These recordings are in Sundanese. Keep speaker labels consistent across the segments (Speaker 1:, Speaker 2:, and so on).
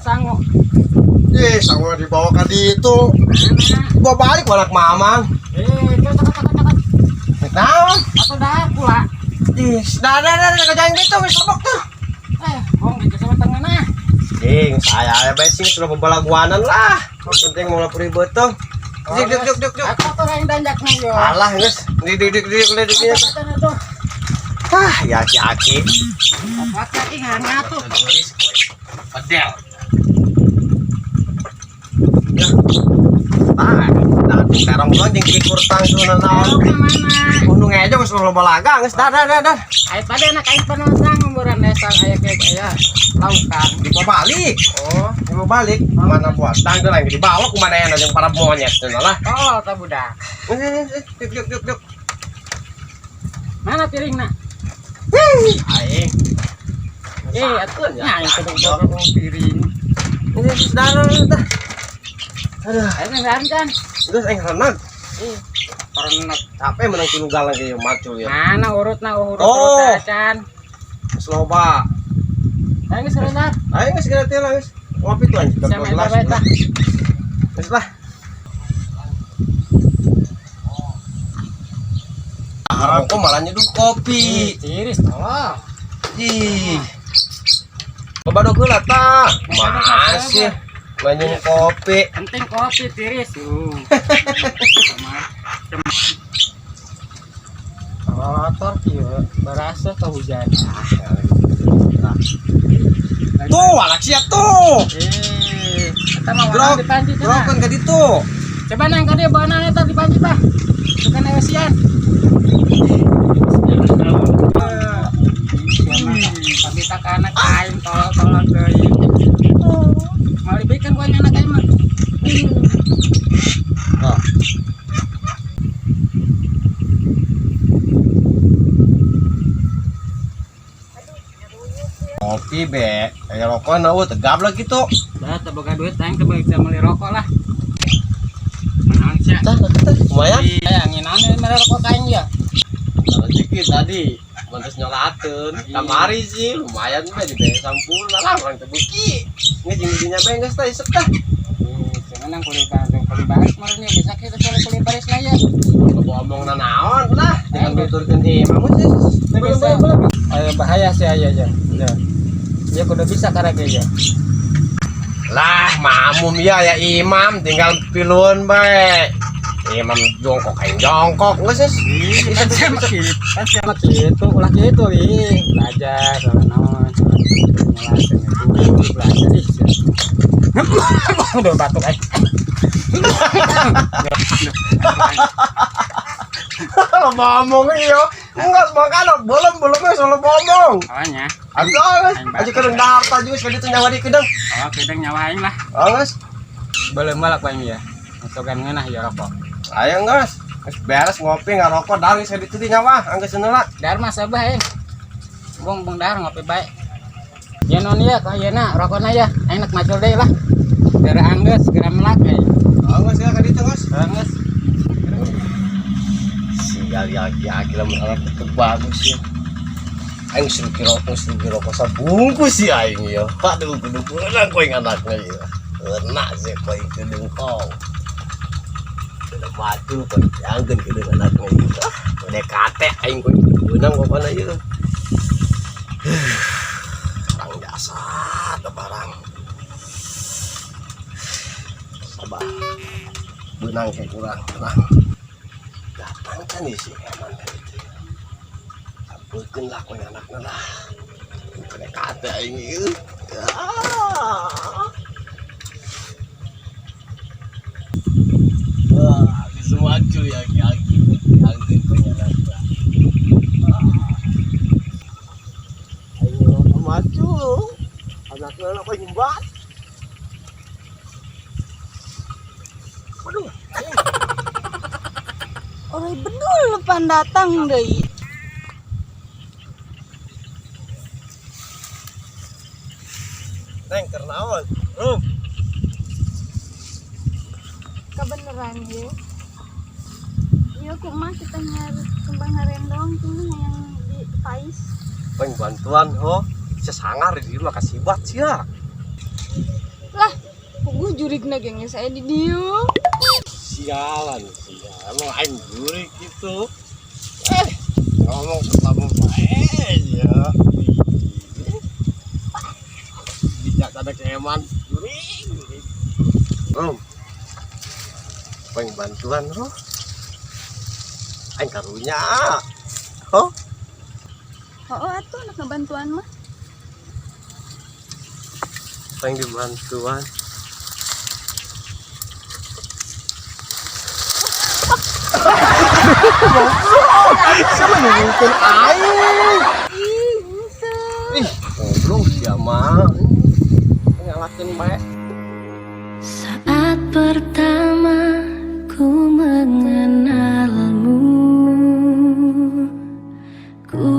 Speaker 1: sangu.
Speaker 2: Ih, sangu dibawa ka ditu.
Speaker 1: Mana?
Speaker 2: Bawa balik ku anak mamang.
Speaker 1: Eh, cocok cocok cocok.
Speaker 2: Rek naon?
Speaker 1: Atuh dah pula.
Speaker 2: Ih, dah dah dah dah jangan gitu geus lebok tuh.
Speaker 1: Eh, bong di sama tengah nah.
Speaker 2: Ding, saya aya bae sing sudah bebalaguanan lah. Yang penting mau lapor beuteung. Dik dik dik dik dik.
Speaker 1: Aku tuh yang danjak nih yo.
Speaker 2: Alah geus. Dik dik dik dik dik dik. Ah, ya aki-aki.
Speaker 1: Aki-aki nggak tuh.
Speaker 2: Pedel. Ya. Ah, nah, terong doang jeung kikur tangtuna naon.
Speaker 1: Kemana?
Speaker 2: Undung aja geus loba laga geus dah dah dah dah.
Speaker 1: Ayo pada anak aing panasang umuran desa aya kayak aya laukan.
Speaker 2: Dibawa balik.
Speaker 1: Oh,
Speaker 2: Dibawa balik. Mana buat tangtu lagi dibawa ku mana yang jeung para monyet cenah lah.
Speaker 1: tolol ta budak.
Speaker 2: Yuk yuk yuk yuk.
Speaker 1: Mana piringna?
Speaker 2: Aing.
Speaker 1: Eh, atuh nya aing kudu bawa piring.
Speaker 2: Ini sudah dah. Aduh,
Speaker 1: Ayo ngan kan.
Speaker 2: terus aing renang.
Speaker 1: Ih, renang.
Speaker 2: Capek menang tilu galang ge macul ya.
Speaker 1: Mana urutna urut
Speaker 2: Oh.
Speaker 1: urut acan.
Speaker 2: Geus loba.
Speaker 1: Ayo geus renang.
Speaker 2: Aing geus geura teh lah geus. Ngopi tuh anjing.
Speaker 1: Sama eta bae tah.
Speaker 2: Geus lah. Rokok malah nyeduh kopi.
Speaker 1: Ih, tiris tolol.
Speaker 2: Ih. Babadog heula tah. Masih banyak kopi.
Speaker 1: Penting kopi tiris. Motor kieu berasa kehujanan.
Speaker 2: Tuh, anak sia tuh.
Speaker 1: Eh, eta mah
Speaker 2: Grok,
Speaker 1: warna di panci cenah.
Speaker 2: Grokeun ka ditu.
Speaker 1: Coba nang ka dieu bawa eta di panci tah. Bukan ewesian. Pamita ka anak aing tolol-tolol deui. Mau diberikan ku anak aing mah.
Speaker 2: Nah. Kopi be, kayak rokok na eueuh tegap lah gitu.
Speaker 1: Dah teu boga duit aing teu bisa meuli rokok lah. Naon sia?
Speaker 2: Tah, tah, lumayan.
Speaker 1: Iya, ngeunaan meuli rokok ka aing ya.
Speaker 2: Rezeki tadi, mantas nyolateun. Kamari sih lumayan be dibere sampurna lah urang teh beuki. Geus jeung dinya bae geus tah isep tah.
Speaker 1: Jangan nang kulit baris, kulit baris meureun ya bisa kita soal kulit baris lah ya.
Speaker 2: Loba omong nanaon lah, dengan tuturkeun imam sih.
Speaker 1: Belum, belum, belum. Ayo bahaya sih ayo aja. Ya. Ya kudu bisa karek ya.
Speaker 2: Lah, mamum ya ya imam tinggal piluan bae. Imam jongkok aing jongkok geus geus.
Speaker 1: Kan siapa gitu, kan siapa gitu, ulah gitu ih. Belajar soal naon, nyalakeun guru belajar ih. Udah batuk aing.
Speaker 2: Kalau ngomong iya, enggak makana belum belum geus lo ngomong.
Speaker 1: Awalnya,
Speaker 2: Aduh, geus aja kedeng dahar ta juga sekali itu nyawa di kedeng.
Speaker 1: oh kedeng nyawa aing lah.
Speaker 2: Oh, geus.
Speaker 1: Belum malak aing ya. Sogan ngeunah ya rokok.
Speaker 2: Ayo geus. Geus beres ngopi ngarokok dahar geus ditu di nyawa, anggeus heula.
Speaker 1: Dahar mah sabah aing. Bong bong dahar ngopi bae. Ya non ya, kok ayeuna rokokna ya, aing nak macul deui lah. Gara anggeus segera melak aing.
Speaker 2: Oh, geus ya ka ditu geus.
Speaker 1: Anggeus.
Speaker 2: Sial ya aki-aki lah anak itu bagus ya. Aing suruh rokok sabungkus sih aing ya. Aduh kudu beunang kowe anaknya ya. Enak sih kowe kudu kau. Udah maju kowe jangkeun kudu anaknya ya. Udah kate aing kowe kudu beunang pokona ieu. Barang jasa atau barang. Sabar. Beunang kayak kurang, tenang. Datang kan sih emang kan itu. Sampulkeun lah kowe anakna lah. Kena kate aing ieu. Wah, bisa maju ya aki-aki. Angkeun kowe anakna. Aing maju. Anakna lah kowe nyembat. Waduh.
Speaker 3: Orang bedul pan datang deui.
Speaker 2: Neng keur naon? Rum.
Speaker 3: Kebeneran ye. Iya kumaha kita nyari kembang harendong tuh yang di pais.
Speaker 2: Peng bantuan ho. Sesangar di rumah kasih bat sia.
Speaker 3: Jurigna ge geus aya di dieu.
Speaker 2: Sialan sia, emang aing jurig gitu. Eh, ngomong pertama bae ya. Bijak ada keeman, jurig, jurig. Rom, pengen bantuan roh. Aing karunya. Oh,
Speaker 3: Oh, atuh nak ngebantuan mah.
Speaker 2: Pengen dibantuan. Siapa nungguin aing?
Speaker 3: Ih, henteu.
Speaker 2: Ih, goblok sia mah. Nyalakeun bae.
Speaker 4: Saat pertama ku mengenalmu, ku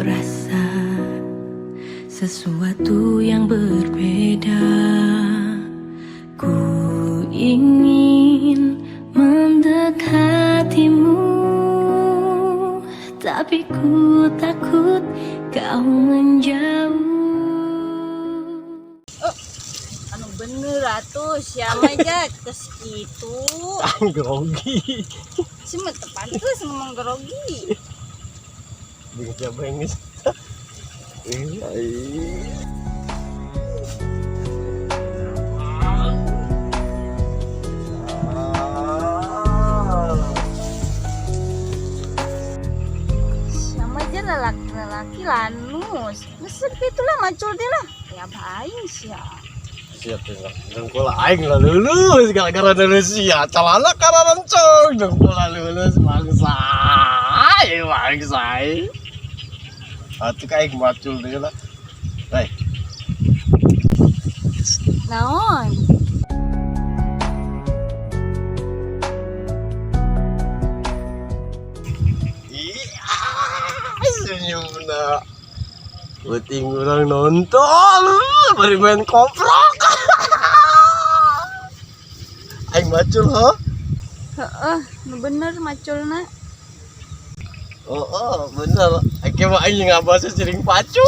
Speaker 4: rasa sesuatu yang berbeda. Ku ingin mendekatimu, tapi ku takut kau menjauh.
Speaker 3: Anu bener atuh, siapa aja geus kitu.
Speaker 2: Aing grogi.
Speaker 3: Si mah teu pantes ngomong grogi.
Speaker 2: Bingung siapa yang geus. Ih, aing. Ah.
Speaker 3: Siapa aja lelaki-lelaki lanus. Geus kitu lah macul deh lah. Ya aing sia.
Speaker 2: Siap ya, dengkul aing lah lulus gara-gara lulus sia, celana karena rencong, dengkul lulus bangsa, bangsa. Atuh ka aing macul deui lah. Hei,
Speaker 3: Naon?
Speaker 2: Iya, senyumna. Penting orang nonton, bari main koprok. Aing macul, ha?
Speaker 3: Heeh, nu bener maculna.
Speaker 2: Oh, bener. Aing mah aing ngabasnya sering pacul.